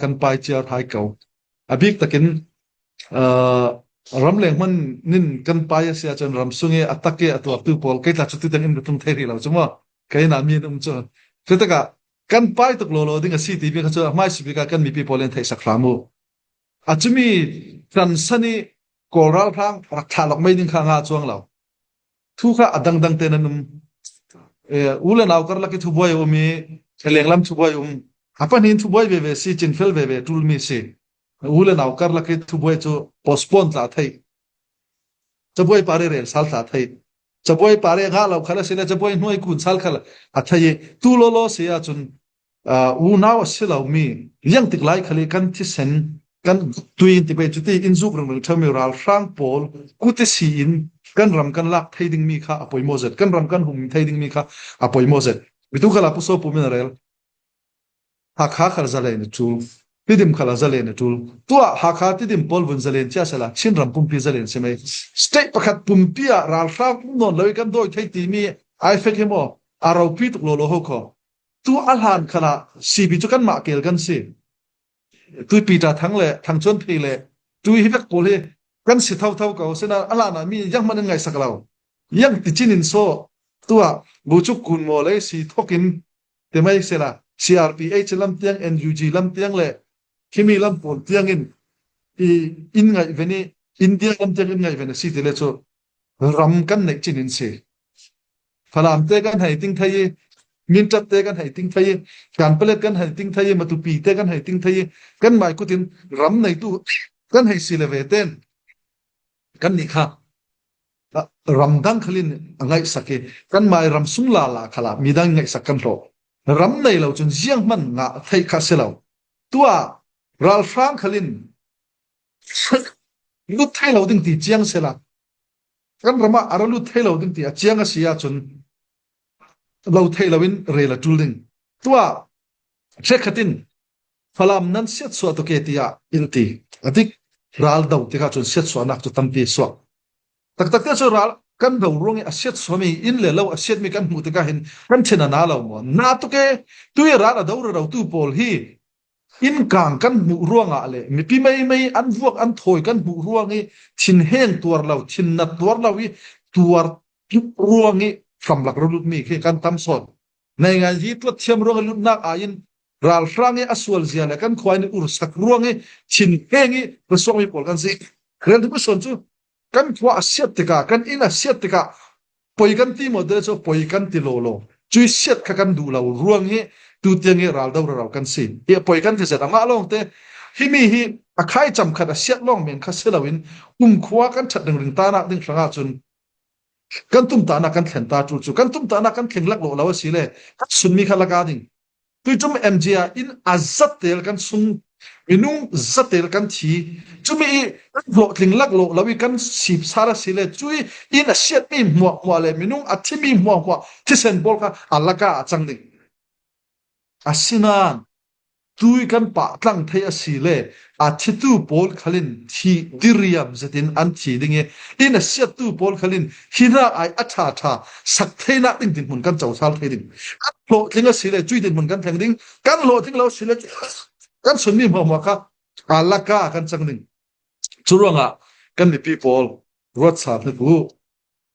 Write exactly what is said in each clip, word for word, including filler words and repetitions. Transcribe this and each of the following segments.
kan pai ciar hai ko. A bik takin, ah, ramleng hman nin kan pai a si ahcun ram sung i a tak i a tuartu pawl kei tla cu tutiang in ka tlung thei rih lo cu maw? Kei na mi an um cu. Cutikah kan pai tuk lawlaw ding a si ti bik kha cu a hmaisabik ah kan mipi pawl in theihsak hram uh. A cumi tansan i Kawl ralhrang rak thlah lawk mai ding kha a ngah cuang lo. Thu kha a dangdang te nan um. Eh, u le nau karlak i thubuai a um i, lenglam thubuai a um. A pahnih in thubuai veve si, cinfel veve ṭulmi si. U le nau karlak i thubuai cu postpone tla thei. Cabuai pare rel sal tla thei. Cabuai pare ngah lo khal a si le, cabuai hnuai kun sal khal a thei i, tu lawlaw si ahcun, aa, unau a si lomi, ziangtik lai khal i kan thisen, kan tui in ti pei cuti in zuk ringring ṭheumi ralhrang pawl kuti si in kan ram kan lak thei dingmi kha a poimaw zet, kan ram kan hum thei dingmi kha a poimaw zet. Bitu khala puso pumin a rel. Hakha khal zalen a ṭul, Tidim khal zalen a ṭul. Tuah Hakha Tidim pawl vun zalen cia sela, Chin ram pumpi zalen si mai. State pakhat pumpi ah ralhrang um nawn lo i kan dawi thei timi ai fek hi maw? A ropi tuk lawlaw ho kho. Tu a hlan khalah C B cu kanmah kel kan si. Tui Peter Thang le Thang Chuan Phei le tui hi vek pawl hi kan si thotho ko. Sina a hlan ah mi zianghman an ngaihsak lo. Ziang ti cin in saw tuah bucuk kun maw lei si thokin ti mai sela C R P H lam tiang, N U G lam tiang le khimi lam pawl tiang in i in ngaih ven i India lam tiang in ngaih ven a si ti le cu ram kan neih cin in si. Falam te kan hei ting thei i, Mintat te kan hei ting thei i, Kanpalet kan hei ting thei i, Matupi te kan hei ting thei i, kan mai kutin ram neitu kan hei si le ve ten kan nih kha, ah, ram dang khalin a ngaihsak i, kan mai ram sung lala khala mi dang ngaihsak kan hlawh. Ram nei lo cun zianghman ngah theih kha si lo. Tuah ralhrang khalin lut thei lo ding ti ciang sela, kan ram ah a ra lut thei lo ding ti a ciang a si ahcun lo thei lo in rel a ṭul ding. Tuah hrekkhat in Falam nan siatsuah tuk e tiah in ti. A dik ral do tikah cun siatsuahnak cu tampi suak. Taktak te cu ral kan do ruang i a siatsuahmi in le lo a siatmi kan hmuh tikah hin kan thin a na lo maw? Na tuk e, tu i ral a do rero tu pawl hi innkang kan hmuh ruangah le mipi meimei an vuak an thawi kan hmuh ruang i thinheng tuar lo, thinnat tuar lo i tuar ruang i hramlak ralutmi khi kan tam sawn. Naingan hi tuat thiam ruang i lutnak aiin ralhrang i a sual zia le kan khua in i ursak ruang i thinheng i rasuakmi pawl kan si. Rel ding sawn cu kan khua a siat tikah, kan inn a siat tikah poi kan ti maw? Te cu poi kan ti lawlaw. Cui siat kha kan duh lo ruang hi tutiang i raldo rero kan si. Hi poi kan ti zet a ngah lawngte. Himi hi a khai cam khat a siat lawng men kha si loin kumkhua kan ṭhat ringring tanak ding hrangah cun kan tumtahnak kan thlen ta ṭul cu, kan tumtahnak kan thleng laklawh lo a si le kan sunmi kha laka ding. Tuiṭum M G ah in a zatel kan sung, minung zatel kan thi. Cumi i kan hlawhtling laklawh lo i kan sip sal a si le, cui in a siatmi hmuahhmuah le minung a thimi hmuahhmuah thisen pawl kha a laka a cang ding. Asinain tui kan pahtlang thei a si le a thitu pawl khalin thih diriam zetin an thi ding i, in a siattu pawl khalin hi hna ai a ṭha ṭha sak theinak ding dinhmun kan cosal thei ding. Kan hlawhtling a si le cui dinhmun kan thleng ding, kan hlawhtling lo a si le kan sunmi hmuahhmuah kha a laka kan cang ding. Curuangah kan mipi pawl ruat sal hnik uh.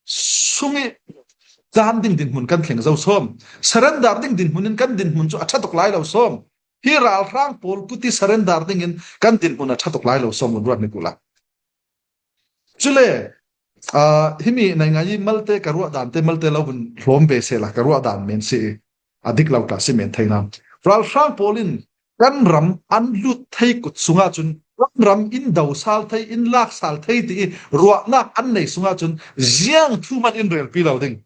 Sung i dan ding dinhmun kan thleng zo sawm. Surrender ding dinhmun in kan dinhmun cu a ṭha tuk lai lo sawm. Hi ralhrang pawl kuti surrender ding in kan dinhmun a ṭha tuk lai lo sawm, vun ruat hnik uh la. Cule, aa, himi naingan i malte ka ruah dan te, malte lo vun hlawm ve sehla ka ruah dan men si i a dik lo tla si men thei hna. Ralhrang pawl in kan ram an lut thei kut sungah cun kan ram in do sal thei, in lak sal thei ti i ruahnak an nei sungah cun ziang thu hman in relpi lo ding.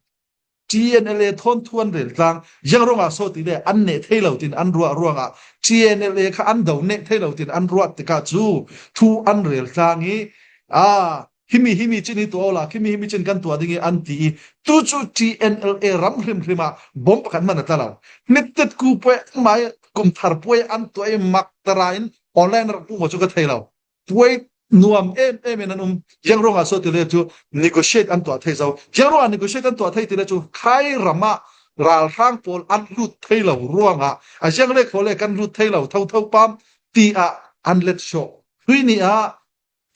T N L A thawn thu an rel tlang, ziang ruangah so ti le an neh thei lo tin an ruah ruangah T N L A kha an do neh thei lo tin an ruat tikah cu thu an rel tlang i, aa, himi, himi cin hi tuah awla, himi, himi cin kan tuah ding i an ti i, tu cu T N L A ram hrimhrim ah bom pakhat hman a tla lo. Hnittitku puai, anmai kumthar puai an tuah i, maktara in online rak hmuh maw cu ka thei lo. Puai nuam em em in an um. Ziang ruangah so ti le cu negotiate an tuah thei zo. Ziang ruangah negotiate an tuah thei ti le cu khai ram ah ralhrang pawl an lut thei lo ruangah a ziang le khaw le kan lut thei lo thotho pam. ti ah an let sawh. Tuini ah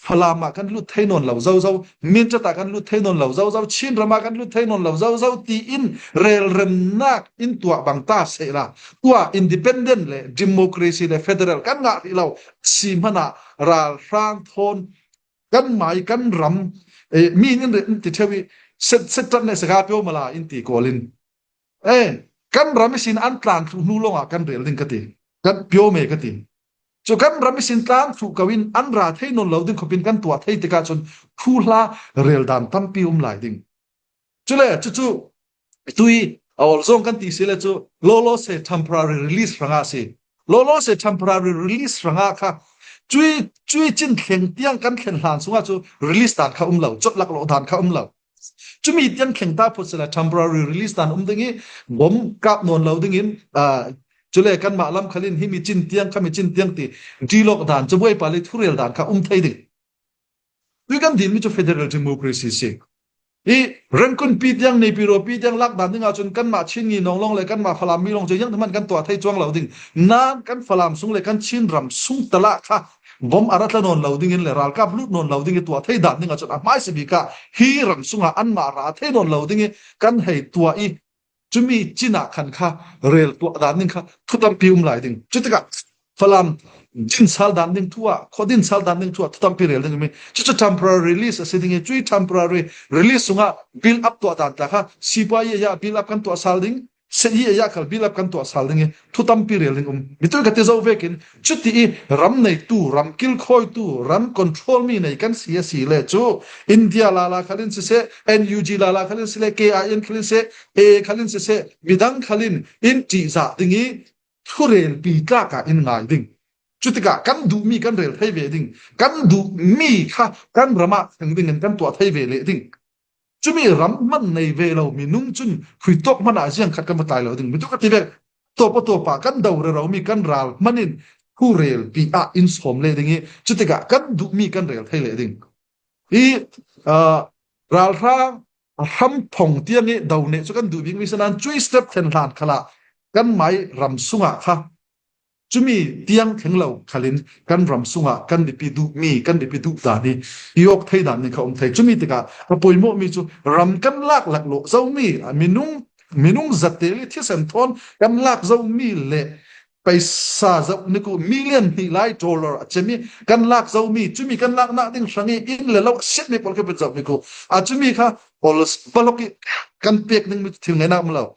Falam ah kan lut thei nawn lo zozo, Mindat ah kan lut thei nawn lo zozo, Chin ram ah kan lut thei nawn lo zozo tiin relremnak in tuah bang ta seh la, tuah independent le democracy le federal kan ngah rih lo si hmanah ralhrang thawn kan mai kan ram, eh, mi in in rel in ti theu i set set tat ne saka pio mala in ti kawlin, eh, kan ram i sin an tlan thluh hnu lawngah kan rel ding ka ti, kan pio me ka ti. Chu kan ram i sin tlan thluh ko in an ra thei nawn lo ding khopin kan tuah thei tikah cun phuhla rel dan tampi um lai ding. Cule cucu tui a awlzawng kan ti si le cu lawlaw se temporary release hrangah si. Lawlaw se temporary release hrangah kha cui cui cin thleng tiang kan thlen hlan sungah cu release dan kha um lo, cawt laklawh dan kha um lo. Cumi tiang thleng ta phawt sila temporary release dan um ding i bom kap nawn lo dingin, aa, cule kanmah lam khalin himi cin tiang, khami cin tiang ti dilawk dan, cabuai pali thurel dan kha um thei ding. Tui kan dinmi cu federal democracy si. I Rangoon pi tiang, Naypyidaw pi tiang lak dan dingah cun kanmah Chin ngi nawnglawng le kanmah Falam mi lawng cu ziangtihman kan tuah thei cuang lo ding. Nan kan Falam sung le kan Chin ram sung talah kha bom a ra tla nawn lo dingin le ralkap lut nawn lo ding i tuah thei dan dingah cun a hmaisa bik ah hi ram sungah anmah ra thei nawn lo ding i kan hei tuah i cumi cinah khan kha rel tuah dan ding kha thu tampi um lai ding. Cutikah Falam din sal dan ding thu ah, khua din sal dan ding thu ah thu tampi rel ding um i cucu temporary release a si ding i cui temporary release sungah build up tuah dan ta kha sipuai i a build up kan tuah sal ding. Seh i a khal build up kan tuah sal ding i thu tampi rel ding um. Mitui ka ti zo vekin cuti i ram neitu, ram kilkhawitu, ram control mi nei kan si a si le cu India lala khalin siseh, N U G lala khalin siseh, K I N khalin siseh, A khalin siseh, midang khalin in ṭihzah ding i thurelpi tlak ah in ngai ding. Cutikah kan duhmi kan rel thei ve ding, kan duhmi kha kan ram ah thleng dingin kan tuah thei ve leh ding. Cumi ram hman nei ve lo minung cun khuitawk hmanh ah ziang khat kan va tlai lo ding. Mitu ka ti vek, tawp a tawp ah kan do reromi kan ral hmanh in thurelpi ah in sawm leh ding i cutikah kan duhmi kan rel thei leh ding. I, aa, ralhrang a hram phong tiang i do neh cu kan duh bikmi si nan cui step thlen hlan khalah kan mai ram sungah kha cumi tiang thleng lo khalin kan ram sungah kan biapi duhmi, kan biapi duh dan i i awk thei dan ning kha um thei. Cumi tikah a poimawhmi cu ram kan lak laklawh zomi, a minung, minung zate le thisen thawn kan lak zomi le paisa zoh ni ku million hnih lai dollar a cemi kan lak zomi, cumi kan laknak ding hrang i inn le lo a siatmi pawl kha pin zoh ni ku a cumi kha balok i kan pek dingmi thil ngainak um lo.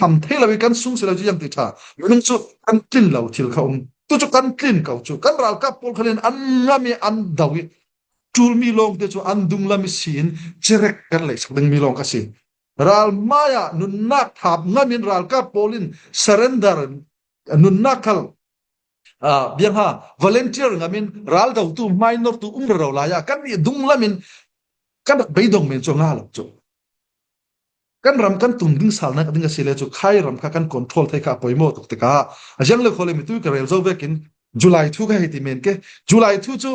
Tham thei lo i kan sung si lo cu ziang ti ṭha. Minung cu kan tlin lo thil kha um. Tu cu kan tlin ko cu kan ralkap pawl khalin an ngam i an do i ṭulmi lawngte cu an dunglam i si in cerek kan leihsak dingmi lawng ka si. Ral hmaiah nunnak thap ngam in ralkap pawl in surrender nunnak khal, aa, biangha volunteer ngam in ral dotu hmainortu um rero lai ah kan nih dunglam in kan rak beidong men cu a nga lo cu. Kan ram kan tum ding salnak ding a si le cu khai ram kha kan control thei kha a poimawh tuk tikah a ziang le khaw le mitui ka rel zo vekin July thu ka hei ti men ke. July thu cu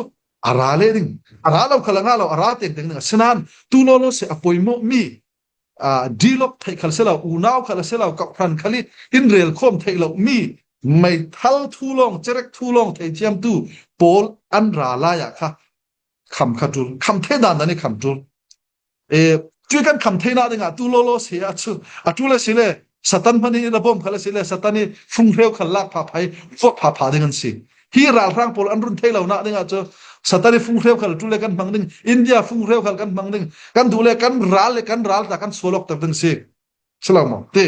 a ra le ding, a ra lo khal a nga lo, a ra tengteng ding a si nan tu lawlaw si a poimawhmi, aa, dilawk theih khal si lo, unau khal a si lo, kawhhran khal i in rel khawm theih lo mi meithal thu lawng, cerek thu lawng thei thiamtu pawl an ra lai ah kha kham kha ṭul, kham thei dan dan i kham ṭul. E, cui kan kham theinak dingah tu lawlaw si ah cu a ṭul a si le Satan hmanh in a bawm khal a si le Satan i funghreu khal lak phapha i vuak phapha ding an si. Hi ralhrang pawl an run thei lonak dingah cu Satan i funghreu khal ṭul le kan hmang ding, India funghreu khal kan hmang ding, kan duh le kan ral le kan ral ta kan sual awkter ding si. Si lo maw? Ti,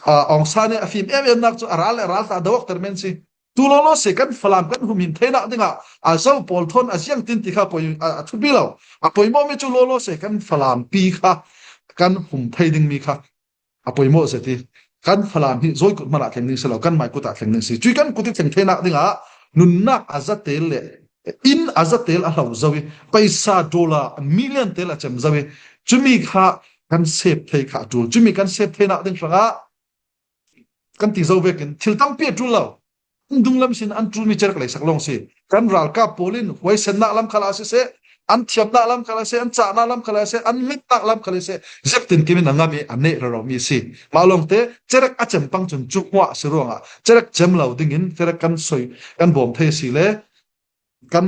aa, Aung San i a fim em emnak cu a ral le a ral ta do awkter men si. Tu lawlaw si kan Falam kan humhim theinak dingah a zo pawl thawn a ziang tin ti kha poi, a, a thupi lo. A poimawhmi cu lawlaw si kan Falam pi kha kan hum thei dingmi kha a poimawh zet i kan Falam hi zawi kut hmanh ah thleng ding si lo, kan mai kut ah thleng ding si. Cui kan kut i thleng theinak dingah nunnak a za tel le inn a za tel a hlo zo i paisa dollar million tel a cem zo i cumi kha kan sep thei kha a ṭul. Cumi kan sep theinak ding hrangah kan ti zo vekin thil tampi a ṭul lo. An dunglam sin an ṭulmi cerek leisak lawng si. Kan ralkap pawl in huaisennak lam khal ah siseh, an thiamna lam kha le se, an chahna lam kha le se, an mitna lam kha le se, ziak tinkim in a ngam i a neih rero mi si. Mah lawngte cerek a cem pang cun cuhmuah si ruangah cerek cem lo dingin cerek kan soi, kan bawm thei si le kan